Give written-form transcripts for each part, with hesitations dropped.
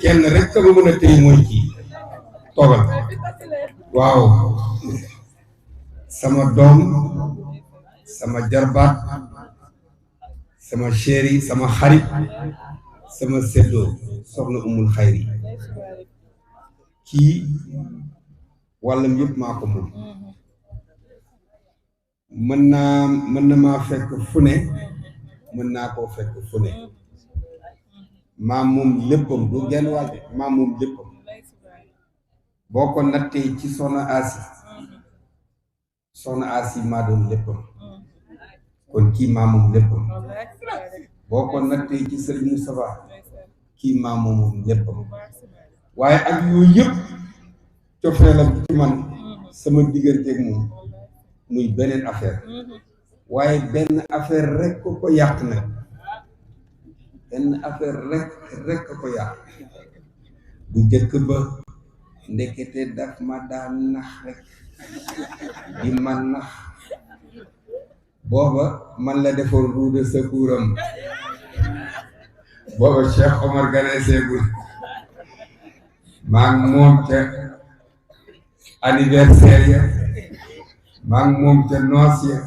kenn rek ka ma mën a téye mooy kii toogal waaw sama doom sama jarbaat sama chéri sama xarit sama seddoo soxna umul xayri kii wàllam yëpp maa ko moom mën na maa fekk fu ne mën naa koo fekk fu ne maa moom léppam du genn wàll maa moom léppam boo ko nattee ci soxna Asi maa doon léppam kon kii maa moom léppam boo ko nattee ci Sëriñ Moustapha kii maa moom léppam waaye ak yooyu yëpp cofeelam ci man sama digganteeg moom muy beneen affaire waaye benn affaire rek ko yàq nag benn affaire rek ko yàq bu jëkk ba ndekete daf ma daan nax rek di ma nax booba man la defoon roue de secours am booba Cheikh Omar Gane seegul maa ngi moom ca anniversaire ya maa ngi moom ca noos ya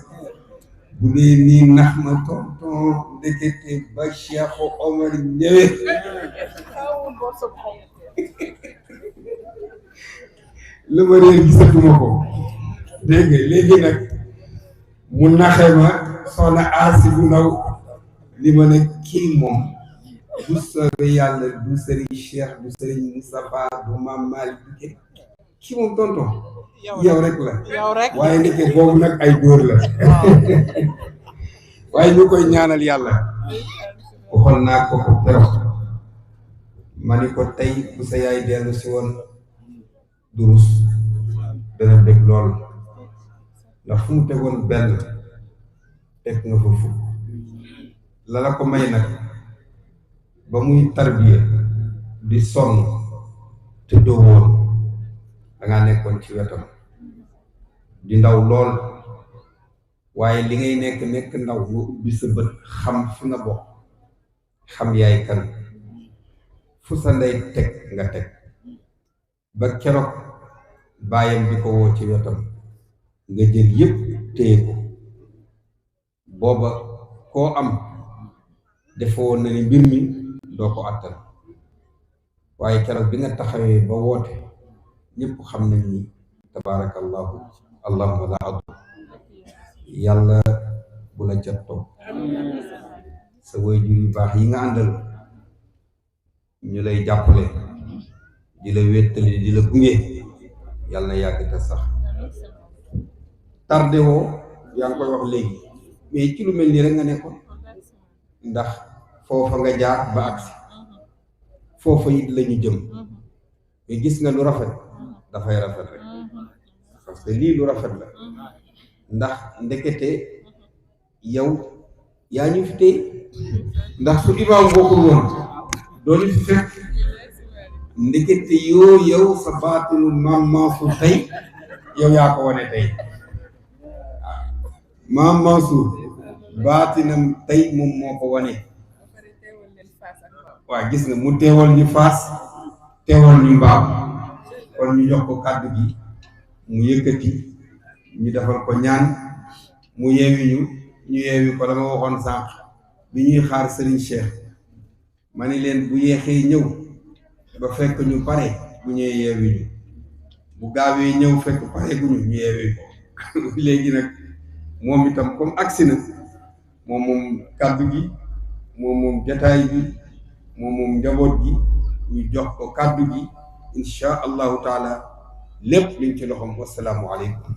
bu dee nii nax ma tonton ndekete ba Cheikh Omar ñëwee lu ma réer gisatuma ko dégg nga léegi nag mu naxe ma soxna Asi bu ndaw li ma ne kii moom du soobee yàlla du Serigne Cheikh du Serigne Moustapha du Mame Malick kii moom tonton yow rek la waaye ndeke boobu nag ay dóor la waaye ñu koy ñaanal yàlla waxoon naa ko keroog ma ni ko tey bu sa yaay dellu si woon durus dana dégg lool ndax fu mu tegoon benn teg nga fa fukk la ko may nag ba muy tarbiya di sonn te doo woon dangaa nekkoon ci wetam di ndaw lool waaye li ngay nekk ndaw nga ubbi sa bët xam fi nga bokk xam yaay kan fu sa ndey teg nga teg ba keroog baayam di ko woo ci wetam nga jël yëpp téye ko booba koo am defoo na ni mbir mi doo ko àttan waaye keroog bi nga taxawee ba woote ñëpp xam nañ ni tabaarakallahu allahumma la adu yàlla bu la cat toog sa waajur yu baax yi nga àndal ñu lay jàppale di la wéttali di la gunge yàlla na yàgg te sax tardé woo yaa ngi koy wax léegi mais ci lu mel nii rek nga nekkoon ndax foofa nga jaar ba agsi foofa it la ñu jëm mais gis nga lu rafet dafay rafet rek parce que lii lu rafet la ndax ndekete yow yaa ñu fi tey ndax su imaam bokkul woon doonu fi fekk ndekete yow sa baatinu Maam Mansour tey yow yaa ko wane tey Maam Mansour baatinam tey moom moo ko wane waaw gis nga mu teewal ñu Fass teewal ñu Mbaaw kon ñu jox ko kàddu gi mu yëkkati ñu defal ko ñaan mu yeewi ko dama waxoon sànq bi ñuy xaar Serigne Cheikh ma ni leen bu yeexee ñëw ba fekk ñu pare bu ñëwee yeewi ñu bu gaawee ñëw fekk pare gu ñu yeewi ko léegi nag moom itam comme agsi na moom kàddu gi moom jataay bi moom njaboot gi ñu jox ko kàddu gi insha allahu taala lépp liñ ci loxoom wasalaamu aleykum